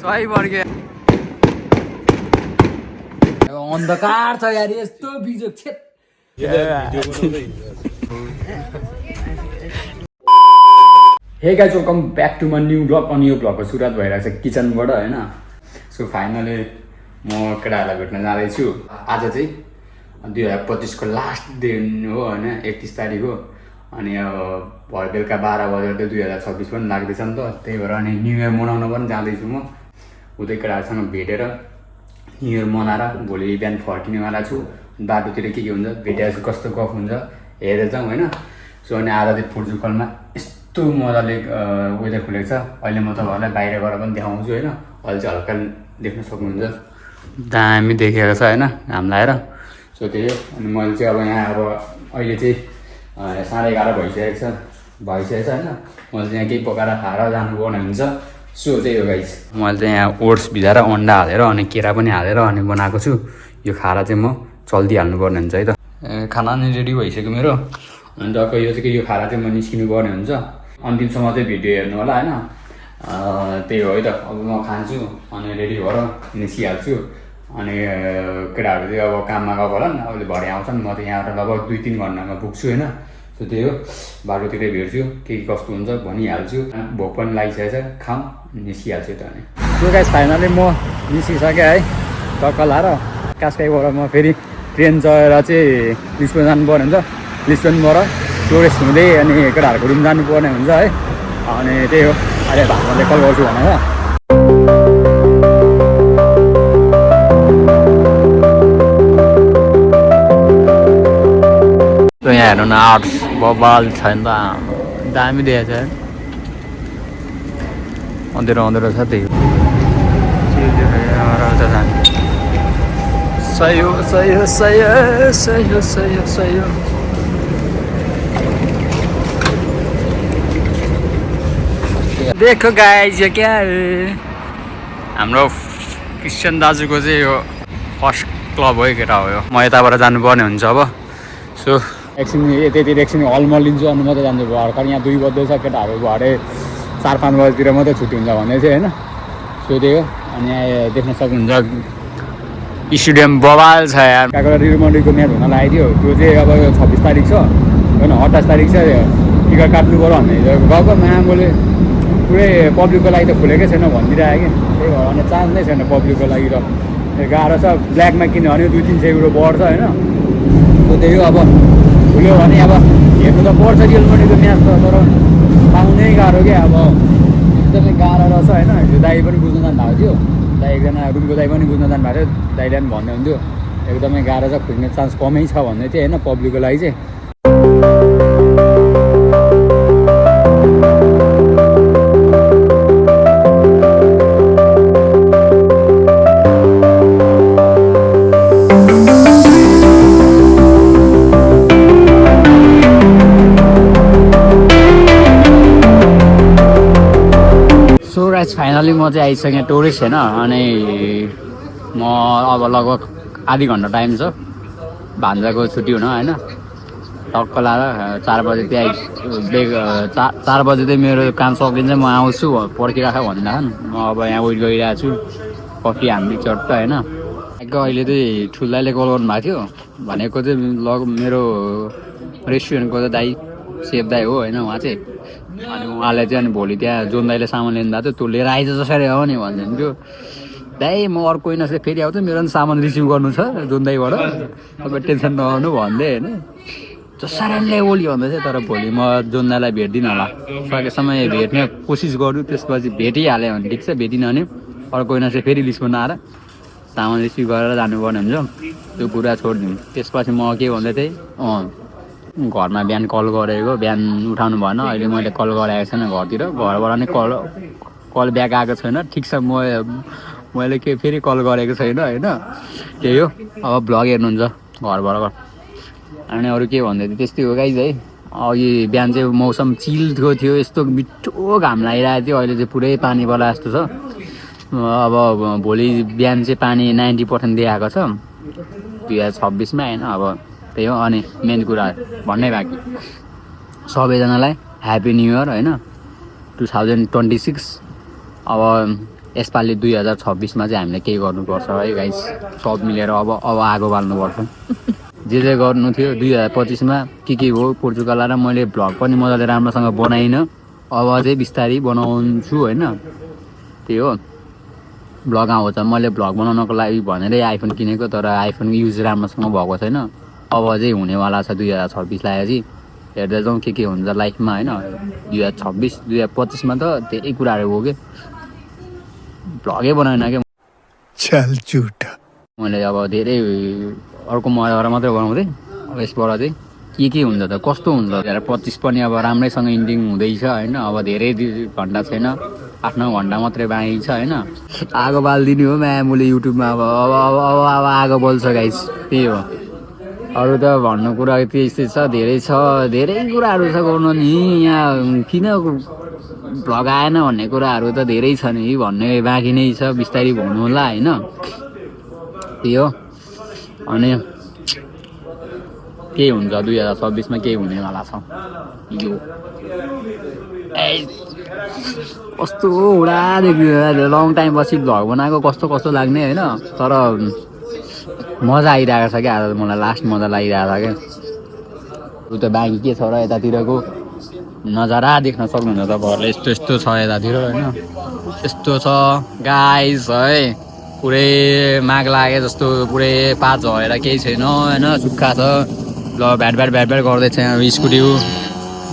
सही वर्गे अन्धकार छ यार यस्तो बिजोग छेत hey guys welcome back to my new blog अनि यो ब्लगको सुरुवात भइरहेको छ किचनबाट होइन सो फाइनली म केटाहरूलाई भेट्न जाँदैछु आज चाहिँ 2025को लास्ट दिन हो होइन 31 तारिक हो अनि अब भरे बेलुका 12 बजेर त 2026 पनि लाग्दैछ नि त त्यही भएर अनि न्यू इयर मनाउन पनि जाँदैछु म उतै केटाहरूसँग भेटेर न्यू इयर मनाएर भोलि बिहान फर्किनेवाला छु बाटोतिर के हुन्छ भेटेपछि कस्तो गफ हुन्छ हेरेर जाउँ होइन सो अनि आज चाहिँ पोर्चुगलमा यस्तो मजाले वेदर खुलेको छ अहिले म तपाईँहरूलाई बाहिर गएर पनि देखाउँछु होइन अहिले चाहिँ हल्का देख्न सक्नुहुन्छ दामी देखेको छ होइन घाम लगाएर सो त्यही हो अनि मैले चाहिँ अब यहाँ अब अहिले चाहिँ 11:30 भइसकेको छ होइन मैले चाहिँ यहाँ केही पकाएर खाएर जानुपर्ने हुन्छ सो त्यही हो गाइस मैले चाहिँ यहाँ ओट्स भिजाएर अन्डा हालेर अनि केरा पनि हालेर अनि बनाएको छु यो खाएर चाहिँ म चल्दिहाल्नुपर्ने हुन्छ है त खाना नि रेडी भइसक्यो मेरो अनि टक्क यो चाहिँ यो खाएर चाहिँ म निस्किनु पर्ने हुन्छ अन्तिमसम्म चाहिँ भिडियो हेर्नु होला होइन त्यही हो है त अब म खान्छु अनि रेडी भएर निस्किहाल्छु अनि केटाहरू चाहिँ अब काममा गएको होला नि अहिले भरे आउँछन् म त यहाँबाट लगभग 2-3 घन्टामा पुग्छु होइन सो त्यही हो बाटोतिरै भेट्छु के कस्तो हुन्छ भनिहाल्छु भोक पनि लागिसकेको छ खाऊँ निस्किहाल्छु त अनि सो गाइस फाइनली म निस्किसकेँ है टक्क लाएर कास्काईबाट म फेरि ट्रेन चढेर चाहिँ लिस्बन जानुपर्ने हुन्छ लिस्बनबाट टुरिस्ट हुँदै अनि केटाहरूको रुम जानुपर्ने हुन्छ है अनि त्यही हो अहिले भाइले कल गर्छु भनेर यहाँ हेर्नु न आर्ट्स बबाल छ नि त दामी देखेको छ अँधेरो अँधेरो छ त्यही सही हो सही हो सही हो सही हो सही हो सही हो देखो गाइज यो क्या हाम्रो क्रिस्चियन दाजुको चाहिँ यो फर्स्ट क्लब हो केटा हो यो म यताबाट जानुपर्ने हुन्छ अब सो एकछिन यतैतिर एकछिन हलमा लिन्छु अनि मात्रै जान्छु भर्खर यहाँ 2 बज्दैछ केटाहरू भरे 4-5 बजीतिर मात्रै छुट्टी हुन्छ भन्दै थियो होइन सो त्यही हो अनि यहाँ देख्न सक्नुहुन्छ स्टेडियम बवाल छ यार काँक्रा रियल मन्डीको म्याच हुन लागेको थियो त्यो चाहिँ अब 26 तारिक छ होइन 28 तारिक छ टिकट काट्नु पऱ्यो भन्ने गएको मामले पुरै पब्लिकको लागि त खुलेकै छैन भनिदिइरहेको कि त्यही भएर अनि चान्स नै छैन पब्लिकको लागि त गाह्रो छ ब्ल्याकमा किन्यो भने 200-300 युरो बढ्छ होइन सो त्यही हो अब खुल्यो भने अब हेर्नु त पर्छ रियल मन्डीको म्याच त तर पाउनै गाह्रो क्या अब एकदमै गाह्रो रहेछ होइन यो दाइ पनि बुझ्न जानु भएको थियो दाइ एकजना रुमको दाइ पनि बुझ्न जानु भएको थियो दाइले पनि भन्दै हुन्थ्यो एकदमै गाह्रो छ खुल्ने चान्स कमै छ भन्दै थियो होइन पब्लिकको लागि चाहिँ फाइनली म चाहिँ आइसकेँ टुरिस्ट होइन अनि म अब लगभग आधी घन्टा टाइम छ भान्जाको छुट्टी हुन होइन टक्क लाएर 4 बजे त्यहाँ 4 बजे चाहिँ मेरो काम सकिन्छ म आउँछु पर्खिराख भनिरहेको म अब यहाँ वेट गरिरहेको छु कफी हामी चट्ट होइन अहिले चाहिँ ठुल्दाले कल गर्नु भएको थियो भनेको चाहिँ मेरो रेस्टुरेन्टको त दाइ सेफ दाइ हो होइन उहाँ चाहिँ अनि उहाँले चाहिँ अनि भोलि त्यहाँ जोन दाइले सामान लिनु भएको थियो तँ लिएर आइज जसरी हो नि भनिदिन्थ्यो दाइ म अर्को कोही नसे फेरि आउँछ मेरो पनि सामान रिसिभ गर्नु छ जोन दाइबाट तपाईँ टेन्सन नगर्नु भन्दै होइन जसरी ल्याइ ओली भन्दै थियो तर भोलि म जोन दाइलाई भेट्दिनँ होला सकेसम्म भेट्ने कोसिस गर्नु त्यसपछि भेटिहाल्यो भने ठिक छ भेटिनँ भने अर्को कोही नसे फेरि लिस्टमा आएर सामान रिसिभ गरेर जानुपर्ने हुन्छ त्यो कुरा छोडिदिउँ त्यसपछि म के भन्दै थिएँ घरमा बिहान कल गरेको बिहान उठाउनु भएन अहिले मैले कल गराएको छैन घरतिर घरबाट नै कल ब्याक आएको छैन ठिक छ मैले के फेरि कल गरेको छैन होइन त्यही हो अब भ्लग हेर्नुहुन्छ घरबाट अनि अरू के भन्दै थियो त्यस्तै हो गाइज है अघि बिहान चाहिँ मौसम चिल्डको थियो यस्तो मिठो घाम लागिरहेको थियो अहिले चाहिँ पुरै पानी पर्ला जस्तो छ अब भोलि बिहान चाहिँ पानी 90% दिइरहेको छ 2026 मा होइन अब त्यही हो अनि मेन कुरा भन्नै बाँकी सबैजनालाई ह्याप्पी न्यू इयर होइन 2026 अब यसपालि 2026मा चाहिँ हामीले केही गर्नुपर्छ है गाइस। सब मिलेर अब आगो बाल्नुपर्छ। जे गर्नु थियो 2025मा के हो पोर्चुगल र मैले भ्लग पनि मजाले राम्रोसँग बनाइनँ। अब चाहिँ बिस्तारै बनाउँछु होइन। त्यही हो भ्लग आउँछ। मैले भ्लग बनाउनको लागि भनेरै आइफोन किनेको, तर आइफोन युज राम्रोसँग भएको छैन। अब चाहिँ हुनेवाला छ 2026 लागेपछि। हेर्दै जाउँ के हुन्छ लाइफमा होइन। 2025मा त धेरै कुराहरू हो कि भ्लगै बनाएन क्या चल झुटा। मैले अब धेरै अर्को मजाबाट मात्रै बनाउँदै। अब यसबाट चाहिँ के हुन्छ त कस्तो हुन्छ 2025 पनि अब राम्रैसँग इन्डिङ हुँदैछ होइन। अब धेरै घन्टा छैन, 8-9 घन्टा मात्रै बाँकी छ होइन। आगो बालिदिने हो म्यामुले युट्युबमा। अब आगो बल्छ गाइस। त्यही हो, अरू त भन्नु कुरा त्यस्तै छ। धेरै कुराहरू छ गर्नु नि। यहाँ किन भ्लग आएन भन्ने कुराहरू त धेरै छ नि, भन्ने बाँकी नै छ। बिस्तारै भन्नु होला होइन। त्यही हो। अनि के हुन्छ 2026मा केही हुनेवाला छ यो। कस्तो हुँडादेखि लङ टाइम पछि भ्लग बनाएको कस्तो लाग्ने होइन। तर मजा आइरहेको छ क्या आज। मलाई लास्ट मजा लागिरहेको छ क्या। उता बाँकी के छ र यतातिरको नजारा देख्न सक्नुहुन्छ तपाईँहरूले। यस्तो छ यतातिर होइन। यस्तो छ गाइस है। पुरै माग लागे जस्तो पुरै पात झरेर केही छैन होइन। सुक्खा छ। ल भ्याट गर्दैछ स्कुटी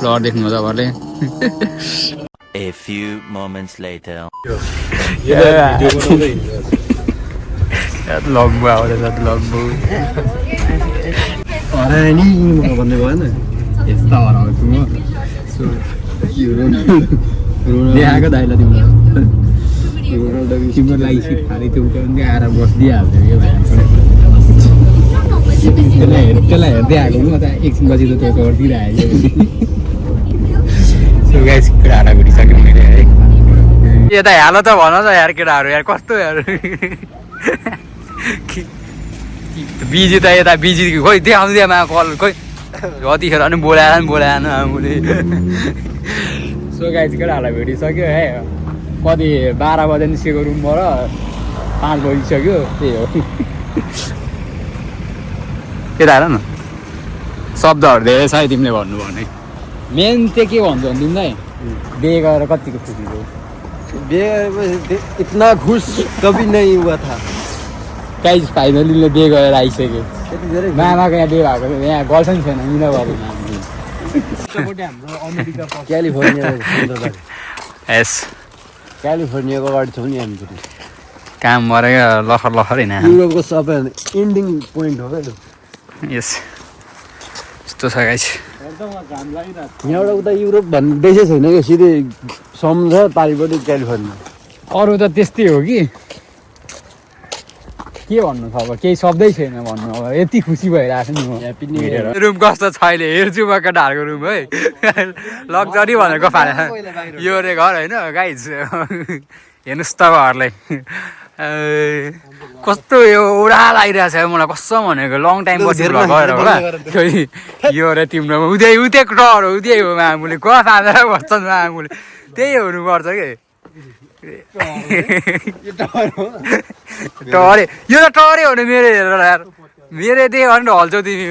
फ्लर देख्नु तपाईँहरूले। A few moments later. लम्बु आउँदैछ लम्बु। नि भन्ने भएन यस्ता हराउँछु म। देखाएको दाइला तिम्रो लागि सिट खाँदै थियो उता आएर बसिदिइहाल्थ्यो क्या। त्यसलाई हेर्दै आएको म त एकछिन पछि त त्यो गरिदिइरहेको। सो गाइस कुराहरू घुटिसक्यो मैले है। यता हालो त भन त यार केटाहरू यार कस्तो यार। बिजी त यता बिजी खोइ देखाउँदिएमा कल खोइ कतिखेर पनि बोलाएन आमुले। सो गाइस केटाहरूलाई भेटिसक्यो है। कति 12 बजे निस्केको रुमबाट 5 बजिसक्यो। त्यही हो। यता हेर न शब्दहरू धेरै छ है तिमीले भन्नु भने। मेन चाहिँ के भन्छ भने तिमीलाई बिहे गरेर कतिको खुसी हो? इतना खुश कभी नहीं हुआ था। गाइस फाइनली बिहे गरेर आइसक्यो। मामाको यहाँ बिहे भएको यहाँ गर्लफ्रेन्ड छैन मिना बाबु। यस क्यालिफोर्नियाको अगाडि छौँ नि हामी फेरि। काम मरेको लखर होइन। युरोपको सबैभन्दा इन्डिङ पोइन्ट हो क्या। यस यस्तो छ गाइस। यहाँबाट उता युरोप भन्ने देशै छैन क्या। सिधै समुद्र पारिपट्टि क्यालिफोर्निया। अरू त त्यस्तै हो कि के भन्नु छ अब। केही शब्दै छैन भन्नु। अब यति खुसी भइरहेको छ नि म। रुम कस्तो छ अहिले हेर्छु म केटाहरूको रुम है। लग्जरी भनेको फाले यो रे घर होइन गाइस। हेर्नुहोस् तपाईँहरूलाई कस्तो यो उडा लागिरहेको छ मलाई। कसम भनेको लङ टाइम पछि भ्लग गरेर होला। यो रे तिम्रो उतै टहर हो उतै हो मामुले गफ हालेर बस्छन् मामुले। त्यही हुनुपर्छ कि टहरे यो त टहरे हो नि मेरो हेरेर यार। मेरो त्यही हो नि हल्छौ तिमी।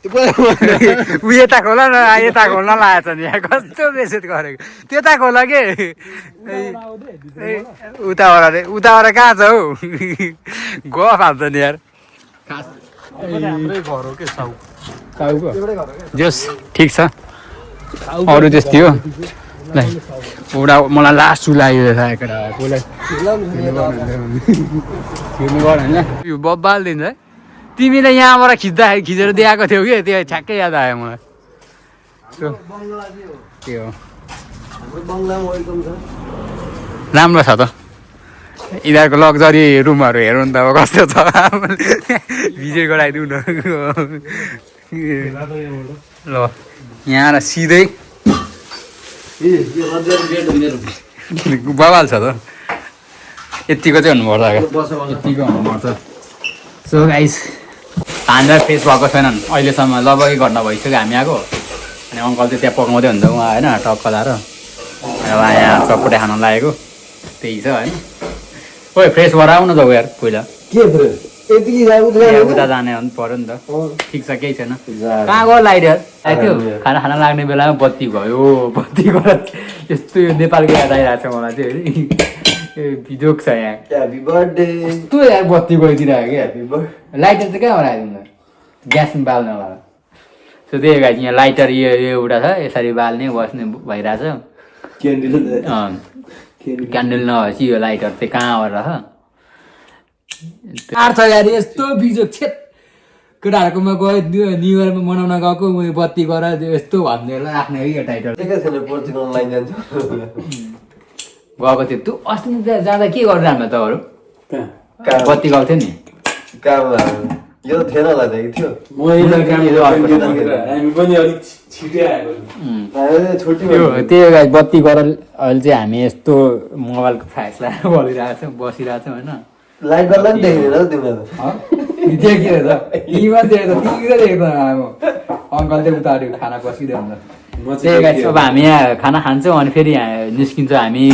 ऊ यता खोला न यता खोल्न लागेको छ नि यहाँ। कस्तो बेसेत गरेको त्यता खोला के उताबाट कहाँ छ हौ। गफ हाल्छ नि यार। जोस् ठिक छ। अरू त्यस्तै हो। एउटा मलाई लास्ट लाग्यो यो बब्बाल दिन्छ है। तिमीले यहाँबाट खिचेर दिएको थियौ कि त्यो ठ्याक्कै याद आयो मलाई। के हो राम्रो छ त यिनीहरूको लग्जरी रुमहरू हेर्नु नि त अब कस्तो छ। भिजिट गराइदिउँ न ल। यहाँ सिधै बवाल छ त। यतिको चाहिँ हुनुपर्छ यतिको हुनुपर्छ। सो गाइस हान्दा फेस भएको छैनन् अहिलेसम्म। लगभग 1 घन्टा भइसक्यो हामी आएको। अनि अङ्कल चाहिँ त्यहाँ पकाउँदै हुन्छ उहाँ होइन टक्क लाएर। अब यहाँ चटपटे खान लागेको त्यही छ होइन ओइ फ्रेस भएर आउन जाऊ यार पहिला के फेरि यतिकै यहाँ उता जाने हो नि पऱ्यो नि त ठिक छ केही छैन कहाँ गयो लाइट यार आइथ्यो खाना लाग्ने बेलामा बत्ती गयो बत्ती गएर यस्तो यो नेपालको याद आइरहेको छ मलाई चाहिँ बिजोक छ यहाँ ह्यापी बर्थडे यस्तो यार बत्ती गइदिरहेको क्या लाइटर चाहिँ कहाँ आइदिनु ग्यासमा बाल्न होला सो त्यही गाई यहाँ लाइटर यो एउटा छ यसरी बाल्ने बस्ने भइरहेछ क्यान्डल नभएपछि यो लाइटर चाहिँ कहाँ रहेछ छ यार यस्तो बिजोक छेत केटाहरूकोमा गयो न्यु इयरमा मनाउन गएको मैले बत्ती गरेर यस्तो भन्दै राख्ने है यो टाइटल गएको थियो तँ अस्ति जाँदा के गरिरहनु तपाईँहरू बत्ती गएको थियो नि यो थिएन होला थियो त्यही बत्ती गरेर अहिले चाहिँ हामी यस्तो मोबाइलको फ्ल्यास लगाएर बोलिरहेको छौँ बसिरहेको छौँ होइन लाइट बल्ला पनि देख्दैन देखेर त तिमीमा देखेको तिमीले देख्दैन अब अङ्कल चाहिँ उता खाना बसिदियो अन्त त्यही गाई अब हामी यहाँ खाना खान्छौँ अनि फेरि यहाँ निस्किन्छौँ हामी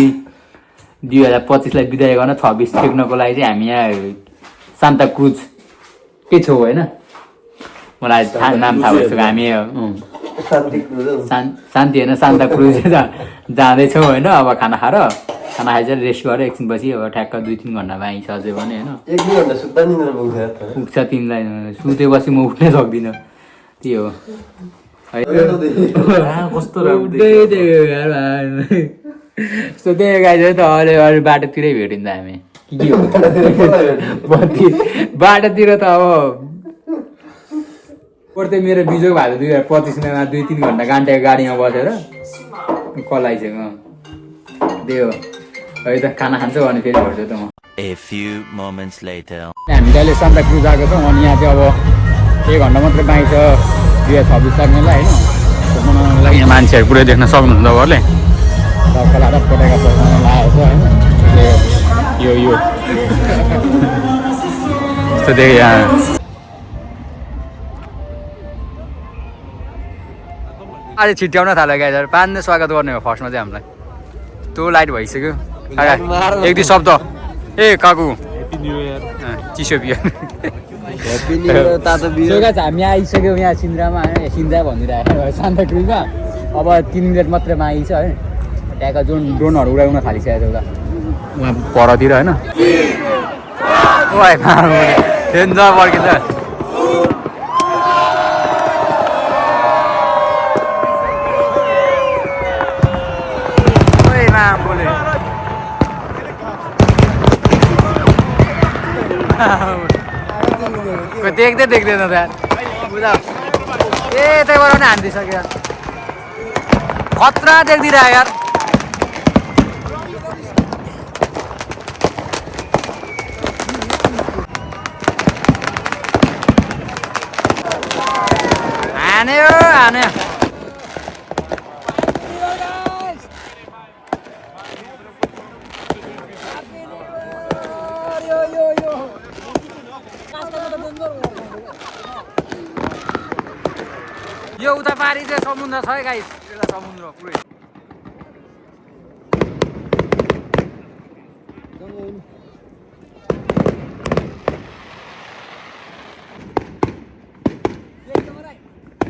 2025लाई बिदाय गर्न 26 टेक्नको लागि चाहिँ हामी यहाँ सान्ता क्रुज के छौँ होइन मलाई नाम थाहा भइसक्यो हामी शान्ति होइन सान्ता क्रुज जाँदैछौँ होइन अब खाना खाइसकेर रेस्ट गरेर एकछिनपछि अब ठ्याक्क 2-3 घन्टामा आइसक्यो भने होइन पुग्छ तिमीलाई सुतेपछि म उठ्नै सक्दिनँ त्यही हो कस्तो सो त्यही गाई चाहिँ त अहिले बाटोतिरै भेटिन्छ हामी के हो बाटोतिर त अब पर्दै मेरो बिजोग भएको 2025मा 2-3 घन्टा गान्टेको गाडीमा बसेर कलाइसक्यो त्यही हो अहिले त खाना खान्छौ अनि फेरि भेट्छु त म A few moments later. हामी त अहिले सान्ता क्रुज आएको छौँ अनि यहाँ चाहिँ अब 1 घन्टा मात्रै बाँकी छ 2026 लाग्नेलाई होइन मनाउनको लागि यहाँ मान्छेहरू पुरै देख्न सक्नुहुन्छ तपाईँहरूले सबैलाई पटेका पड्काउन लागेको छ होइन यो यस्तो देखि यहाँ आज छिट्याउन थाल्यो गाई पाँचले स्वागत गर्ने हो फर्स्टमा चाहिँ हामीलाई त्यो लाइट भइसक्यो एक दुई शब्द ए काकु चिसो बियर हामी आइसक्यौँ यहाँ सिन्द्रामा सिन्द्रा भनिरहेको सान्ता क्रुजमा अब 3 मिनट मात्रै बाँकी छ है त्यहाँको ड्रोनहरू उडाउन थालिसकेको छ उता उहाँ परतिर होइन पर्किन्छ देख्दैन त यार बुझा ए त्यहीबाट पनि हानिदिइसक्यो खतरा देख्दिरह यार हान्यो यो उता पारि चाहिँ समुद्र छ है गाइस एउटा समुद्र पुरै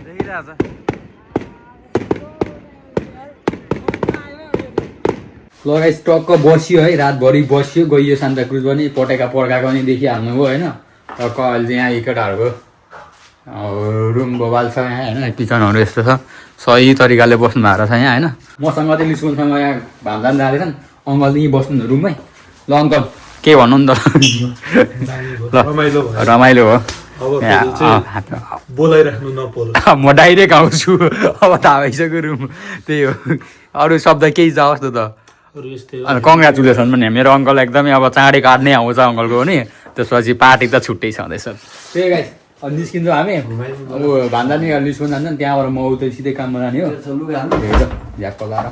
देखिरहेछ ल गाइस टक्क बस्यो है रातभरि बस्यो गइयो सान्ता क्रुज पनि पटेका पड्काएको पनि देखिहाल्नु भयो होइन टक्क अहिले चाहिँ यहाँ केटाहरूको रुम बबाल छ यहाँ होइन किचनहरू यस्तो छ सही तरिकाले बस्नु भएको छ यहाँ होइन मसँग चाहिँ स्कुलसँग यहाँ भान्जान जाँदैछन् अङ्कल चाहिँ बस्नु रुममै ल अङ्कल के भन्नु नि त ल रमाइलो हो बोलाइराख्नु नपर्यो म डाइरेक्ट आउँछु अब थाहा भइसक्यो रुम त्यही हो अरू शब्द केही जाओस् न त अनि कङ्ग्रेचुलेसन पनि मेरो अङ्कल एकदमै अब चाँडै काट्नै आउँछ अङ्कलको पनि त्यसपछि पार्टी त छुट्टै छँदैछ त्यही गाइस अब निस्किन्छौँ हामी अब भन्दा नि लिस्बन जान्छ नि त्यहाँबाट म उतै सिधै काममा जाने हो झ्याक्क लाएर